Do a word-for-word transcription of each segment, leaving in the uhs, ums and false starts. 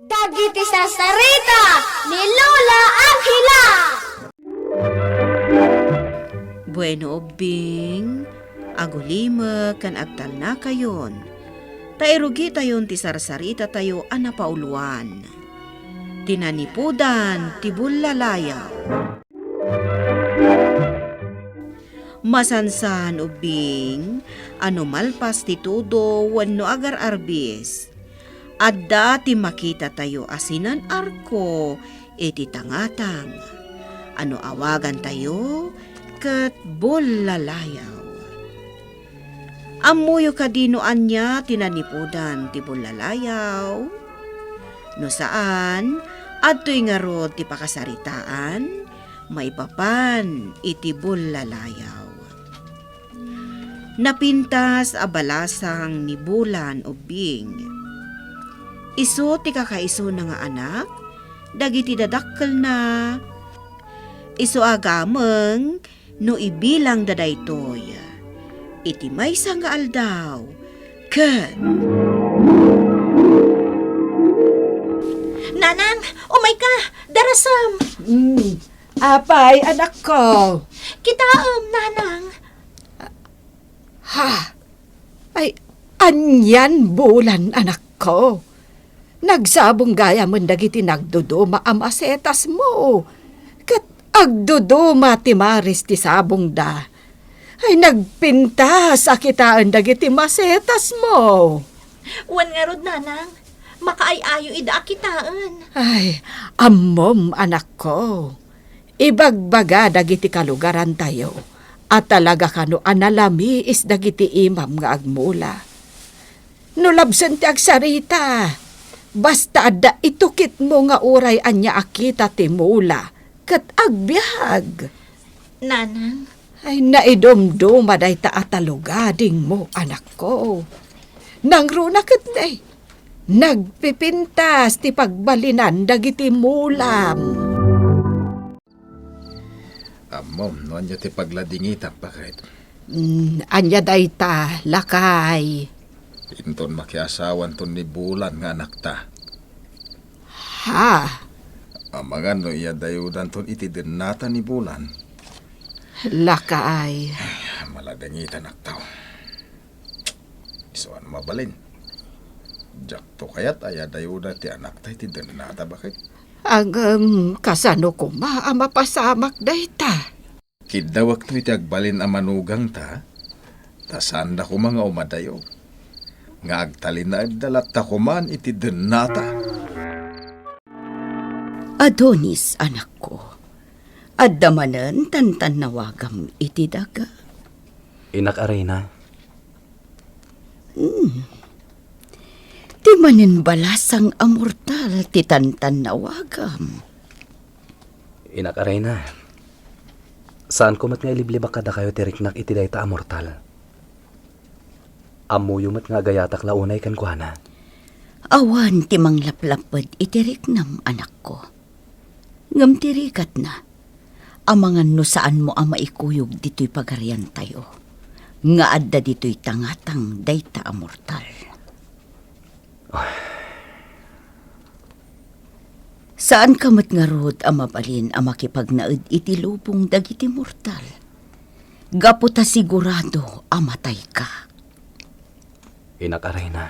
Dagiti sarsarita ni Lola Angela. Bueno, ubbing, agulimek ken agtalnakayon, ta irugitayon ti sarsaritatayo a napauluan, ti nanipudan ti bullalayaw. Masansan, ubbing, a no malpas ti tudo wenno agar-arbis, adda ti makitatayo a sinan-arko iti tangatang, a no awagantayo ket bullalayaw. Ammoyo kadi no ania ti nanipudan ti bullalayaw? No saan, adtoy ngarud ti pakasaritaan maipapan iti bullalayaw. Napintas a balasang ni Bulan, ubbing. Isu ti kakaisuna nga anak dagiti dadakkelna. Isu a gameng no ibilangda daytoy iti maysa nga aldaw ket Nanang, umayka! Darasem! Mm. Apay, anakko? Kitaem, Nanang. Ha? Ay, anian, Bulan, anakko? Nagsabong gayamen dagiti nagduduma a masetasmo. Ket agduduma ti maris ti sabongda. Ay, nagpintas a kitaen dagiti masetasmo. Wen ngarud, Nanang, makaay-ayo ida a kitaen. Ay, ammom, anakko. Ibagbaga dagiti kalugarantayo a talaga kano a nalamiis dagiti imam nga agmula. No labsen ti agsarita, basta adda itukitmo nga uray ania a kita ti mula ket agbiag. Nanang. Ay, naidumduma dayta a talugadingmo, anakko. Nangruna ket ne, nagpipintas ti pagbalinan dagiti mulam. Ammom no ania ti pagladingitak, baket? Mm, ania dayta, lakay? Inton makiasawanton ni Bulan nga anakta. Ha? Amangan no iyadayudanton iti dennata ni Bulan. Lakay. Ay, maladingitanakto. Isu a no mabalin. Diakto kayat a iyadayuda ti anakta iti dennata, baket? Ngem kasano koma a mapasamak dayta? Kiddawekto iti agbalin a manugangta, ta saanda koma nga umadayo, nga agtalinaedda latta koman iti dennata. Adonis, anakko, adda manen tantannawagam iti daga? Inak a reyna. Hmm. Ti manen balasang a mortal ti tantannawagam. Inak a reyna, saanko met nga iliblibak kadakayo ti riknak iti dayta a mortal. Ammoyo met nga agayatak la unay kenkuana. Awan ti manglaplapped iti riknam, anakko. Ngem ti rigatna, amangan no saanmo a maikuyog ditoy pagariantayo, nga adda ditoy tangatang dayta a mortal. Saanka met ngarud a mabalin a makipagnaed iti lubong dagiti mortal, gapu ta sigurado a matayka. Inak a reyna.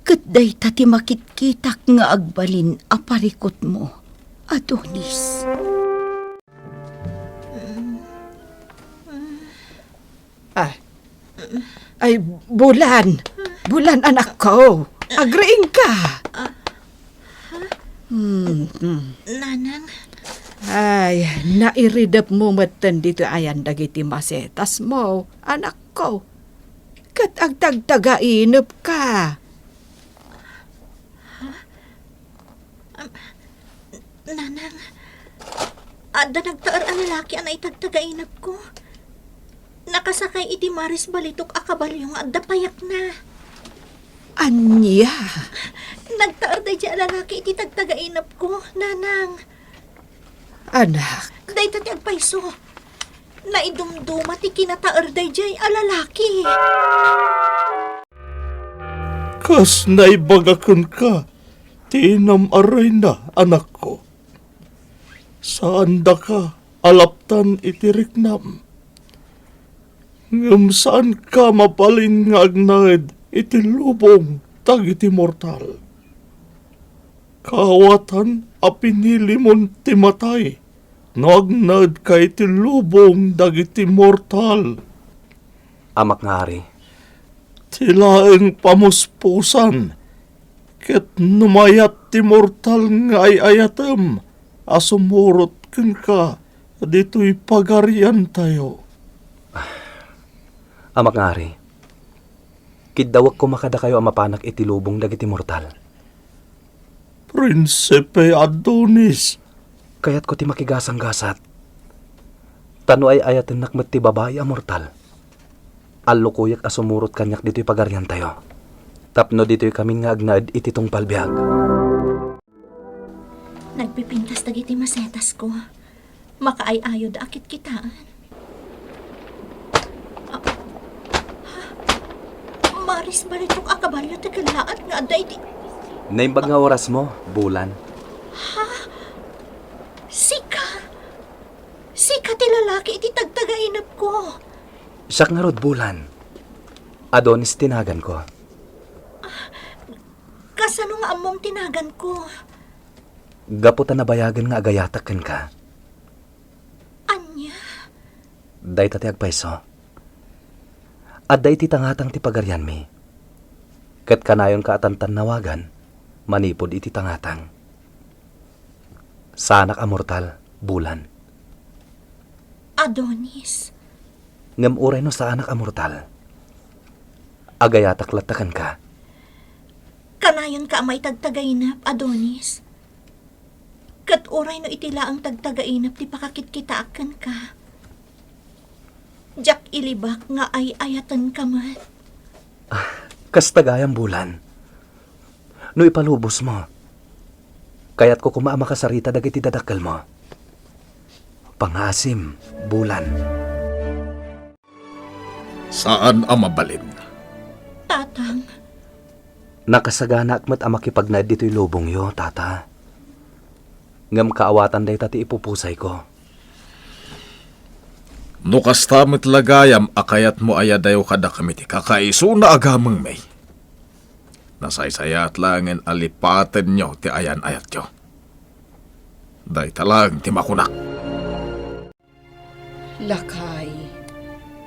Ket dayta ti makitkitak nga agbalin a parikutmo, Adonis. Ah. Ay, Bulan! Bulan, anakko! Agriingka! Hmm, hmm. Nanang. Ay, nairidepmo metten ditoy ayan dagiti masetasmo, anakko. Ket agtagtagainepka. Nanang, adda nagtaer a lalaki a naitagtagainepko. Nakasakay iti maris balitok a kabalio nga adda payakna. Ania? Nagtaer daydiay a lalaki iti tagtagainepko, Nanang. Anak. Dayta ti agpayso. Naidumduma ti kinataer daydiay a lalaki. Kas naibaga kenka, Tinam a reyna, anakko. Saandaka a laptan iti riknam. Ngem saanka mabalin nga agnaed iti lubong dagiti mortal. Kaawatan a pinilimon ti matay no agnaedka iti lubong dagiti mortal. Amak nga Ari. Ti laeng pamuspusan, ket no mayat ti mortal nga ay-ayatem a sumurot kenka ditoy pagariantayo. Amak nga Ari, kiddawek koma kadakayo a mapanak iti lubong dagiti mortal. Prinsipe Adonis. Kayatko ti makigasanggasat. Ta no ay-ayatennak met ti babai a mortal, allukoyek a sumurot kaniak ditoy pagariantayo. Tapno ditoy kamin nga agnaed iti tungpal biag. Nagpipintas dagiti masetasko. Makaay-ayoda a kitkitaan. Ah, ha? Maris, balitok a kabalio ti kellaat nga adda iti... Naimbag nga orasmo, Bulan. Ha? Sika? Sika ti lalaki iti tagtagainepko? Siak ngarud, Bulan. Adonis ti naganko. Kasano nga ammom ti naganko? Gapu ta nabayagen nga agayatak kenka. Ania? Dayta ti agpayso. Adda iti tangatang ti pagarianmi. Ket kanayonka a tantannawagan manipud iti tangatang. Saanak a mortal, Bulan. Adonis. Ngem uray no saanak a mortal, agayatak latta kenka. Kanayonka a maitagtagainep, Adonis. Ket uray no iti laeng tagtagainep ti pakakitkitaak kenka, diak ilibak nga ay-ayatenka met. Ah, kasta gayam, Bulan. No ipalubosmo, kayatko koma a makasarita dagiti dadakkelmo. Pangaasim, Bulan. Saan a mabalin. Tatang. Nakasaganaak met a makipagnaed ditoy lubongyo, Tata. Ngem kaawatan dayta ti ipupusayko. No kasta met la gayam a kayatmo a iyadayo kadakami ti kakaisuna a gamengmi, nasaysayaat laengen a lipatenyo ti ayan-ayatyo. Dayta laeng ti makunak. Lakay,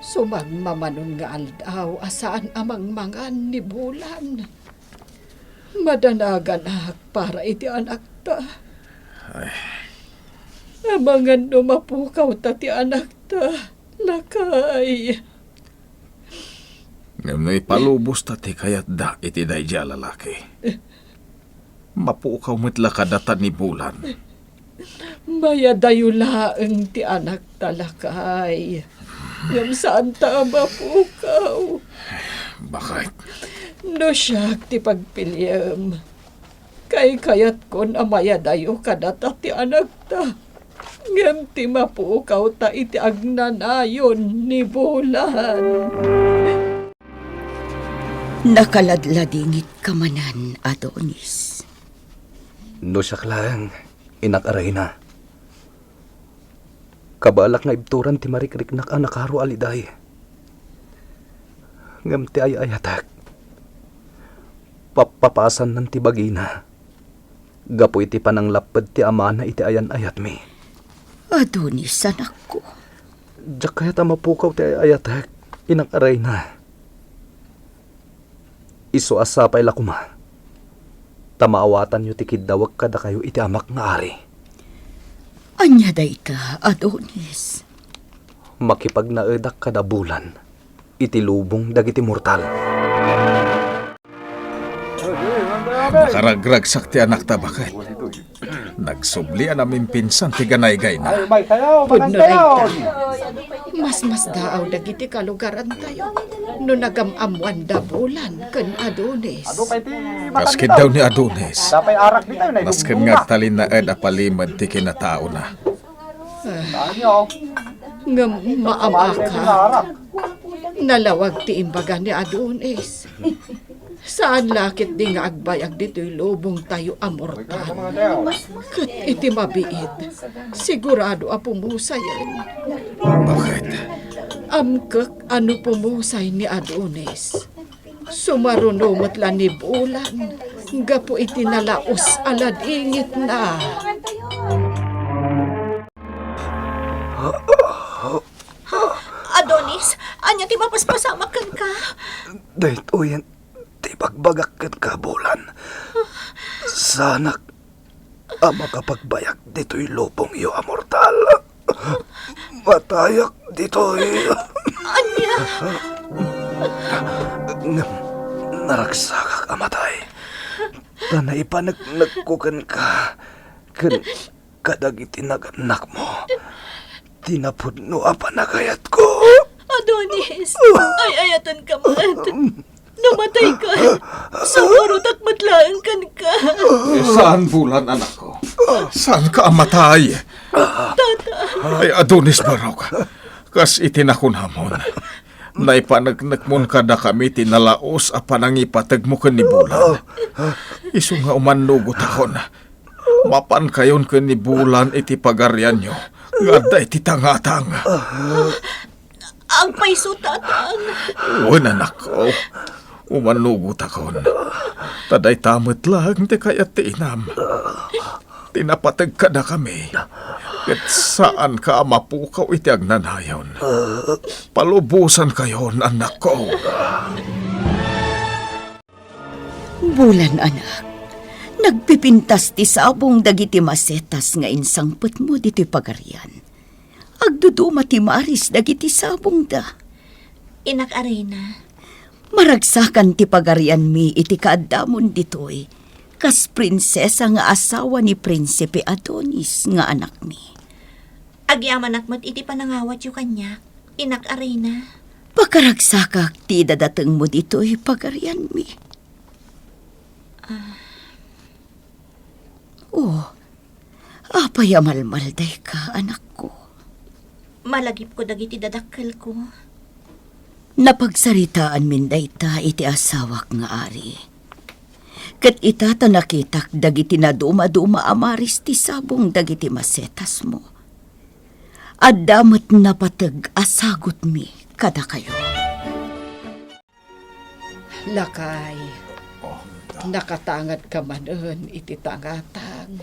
sumagmamanon nga aldaw a saan a mangmangan ni Bulan. Madanaganak para iti anakta. Ay. Amangan no mapukawta ti anakta, lakay. Ngem no ipalubosta ti kayatda iti daydiay a lalaki, mapukaw met la kadata ni Bulan. Mayadayo laeng ti anakta, lakay. Ngem saanta a mapukaw. Bakit? No siak ti pagpiliem, kaykayatkon a mayadayo kadata ti anakta. Ngem ti mapukawta iti agnanayon ni Bulan. Nakaladladingitka manen, Adonis. No siak laeng, inak a reyna, kabaelak nga ibturan ti marikriknak a nakaro a liday. Ngem ti ay-ayatek, pappapasannan ti bagina gapu iti pananglapped ti amana iti ayan-ayatmi. Adonis, anakko. Diak kayat a mapukaw ti ay-ayatek, inak a reyna. Isu a sapay la koma ta maawatanyo ti kiddawek kadakayo iti amak nga ari. Ania dayta, Adonis? Makipagnaedak kada Bulan iti lubong dagiti mortal. Nakaragragsak ti anakta, baket. Nagsubli a namimpinsan ti ganaygayna. Pudno dayta. Masmasdaaw dagiti kalugarantayo no nagam-ammoanda Bulan ken Adonis. Kas kiddaw ni Adonis, nasken nga agtalinaed a palimed ti kinataona. Ngem maamaka, nalawag ti imbaga ni Adonis. Saan la ketdi nga agbayag ditoy lubongtayo a mortal. Ket iti mabiit, sigurado a pumusayen. Baket? Amkek a no pumusay ni Adonis, sumaruno met la ni Bulan gapu iti nalaus a ladingitna. Adonis, ania ti mapaspasamak kenka? Daytoyen ti ibagbagak kenka, Bulan. Saanak a makapagbayag ditoy lubongyo a mortal. Matayak ditoy. Ania? Ngem naragsakak a matay. Ta naipaneknekko kenka ken kadagiti nagannakmo ti napudno a panagayatko. Adonis, ay-ayatenka met. No matayka, sangarutak met laeng kenka. Eh, saan, Bulan, anakko? Saanka a matay? Tata. Ay, Adonis, barok. Kas iti nakunamon, naipaneknekmon kadakami ti nalaus a panangipategmo ken ni Bulan. Isu nga umannugotakon. Mapankayon ken ni Bulan iti pagarianyo nga adda iti tangatang. Agpayso, Tatang. Wen, anakko. Umannugotakon. Ta dayta met laeng ti kayat ti inam. Ti napateg kadakami. Ket saanka a mapukaw iti agnanayon. Palubosankayon, anakko. Bulan, anak, nagpipintas ti sabong dagiti masetas nga insangpetmo ditoy pagarian. Agduduma ti maris dagiti sabongda. Inak a reyna. Maragsakan ti pagarianmi iti kaaddamon ditoy, kas prinsesa nga asawa ni Prinsipe Adonis nga anakmi. Agyamanak met iti panangawatyo kaniak, inak a reyna. Pakaragsakak ti idadatengmo ditoy pagarianmi. Ah. Oh, apay a malmaldayka, anakko? Malagipko dagiti dadakkelko. Napagsaritaanmin dayta iti asawak nga ari. Ket ita ta nakitak dagiti nadumaduma a maris ti sabong dagiti masetasmo. Adda met napateg a sagutmi kadakayo. Lakay, oh, nakatangadka manen iti tangatang.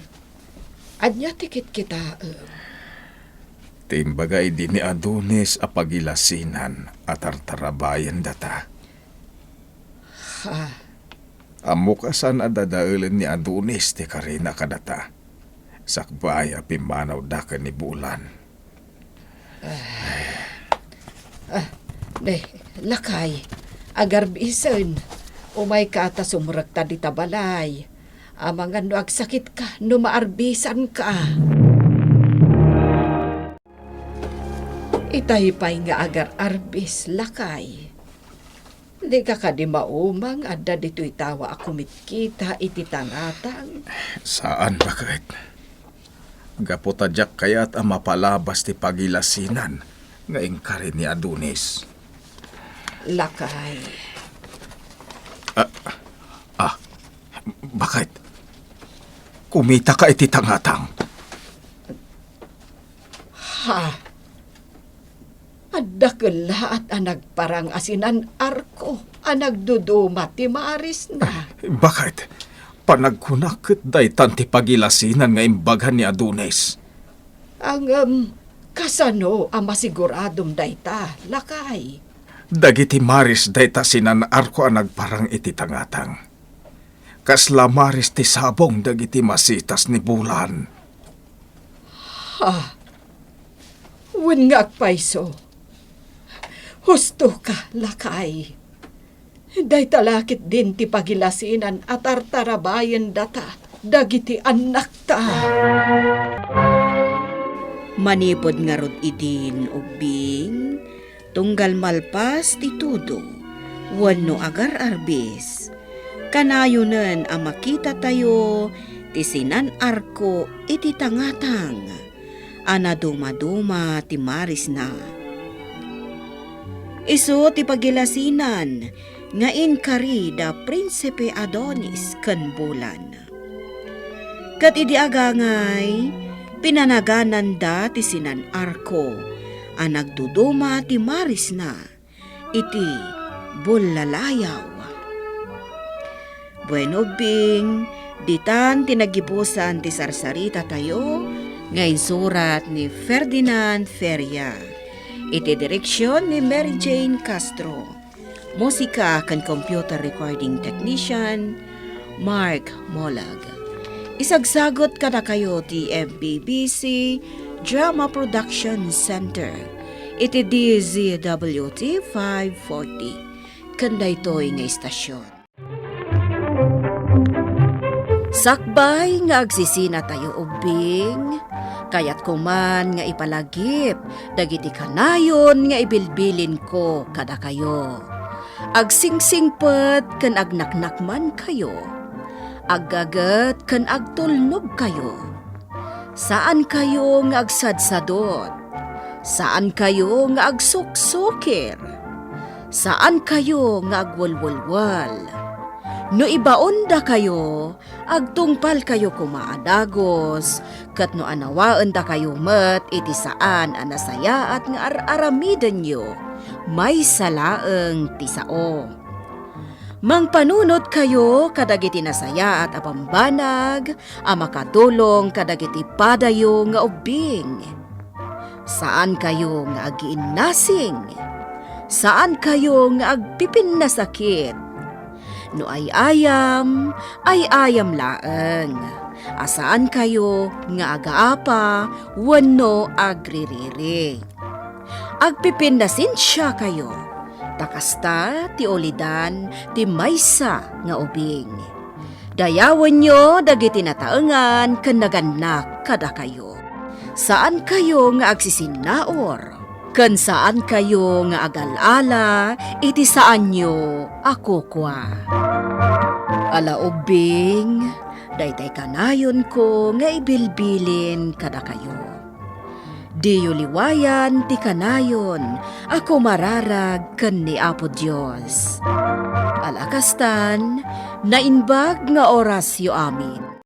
Ania ti kitkitaem? Ti imbaga idi ni Adonis a pagilasinan a tartarabayendata. Ha? Ammok a saan a dadaelen ni Adonis ti karina kadata, sakbay a pimmanawda ken ni Bulan. Ah, ah, ne, lakay, agarbisen. Umayka ta sumrekta dita balay. Amangan no agsakitka, no maarbisanka. Itay pay nga agar-arbis, lakay. Dika kadi maumang adda ditoy tawa a kumitkita iti tangatang? Saan, baket. Gapu ta diak kayat a mapalabas ti pagilasinan nga inkari ni Adonis. Lakay. Ah, ah, baket. Kumitaka iti tangatang. Ha? Adda kellaat a nagparang a sinan-arko a nagduduma ti marisna. Baket, panagkunak ket daytan ti pagilasinan nga imbaga ni Adonis. Ngem, kasano a masiguradom dayta, lakay? Dagiti maris dayta sinan-arko a nagparang iti tangatang. Kasla maris ti sabong dagiti masitas ni Bulan. Ha? Wen nga agpayso. Hustoka, lakay. Dayta la ketdin ti pagilasinan a tartarabayendata dagiti annakta. Manipud ngarud idin ubbing, tunggal malpas ti tudo wenno agar-arbis, kanayonen a makitatayo ti sinan-arko iti tangatang a nadumaduma ti marisna. Isu ti pagilasinan nga inkari da Prinsipe Adonis ken bulan. Ket idi agangay, pinanagananda ti sinan-arko a nagduduma ti marisna iti bullalayaw. Bueno, ubbing, ditan ti nagibusan ti sarsaritatayo nga insurat ni Ferdinand Feria, iti direksion ni Mary Jane Castro. Musika ken computer recording technician, Mark Molag. Isagsagut kadakayo ti M B B C Drama Production Center iti D Z W T five forty. Ken daytoy nga istasyon. Sakbay nga agsisinatayo ubbing, kayatko man nga ipalagip dagiti kanayon nga ibilbilinko kadakayo. Agsingsingpet ken agnaknakmankayo. Aggaget ken agtulnogkayo. Saankayo nga agsadsadot. Saankayo nga agsuksukir. Saankayo nga agwelwelwel. No ibaondakayo, agtungpalkayo koma a dagus, ket no anawaendakayo met iti saan a nasayaat nga ar-aramidenyo, maysa laeng ti sao. Mangpanunotkayo kadagiti nasayaat a bambanag a makatulong kadagiti padayo nga ubbing. Saankayo nga agiinnasing. Saankayo nga agpipinnasakit. No ay-ayam, ay-ayam laeng. A saankayo nga agaapa wenno agririri. Agpipinnasensiakayo, ta kasta ti ulidan ti maysa nga ubing. Dayawenyo dagiti nataengan ken nagannak kadakayo. Saankayo nga agsisinnaur, ken saankayo nga agal-ala iti saanyo a kukua. Ala ubbing, daytay kanayonko nga ibilbilin kadakayo. Diyo liwayan ti kanayon a kumararag ken ni Apo Dios. Ala kastan, naimbag nga orasyo amin.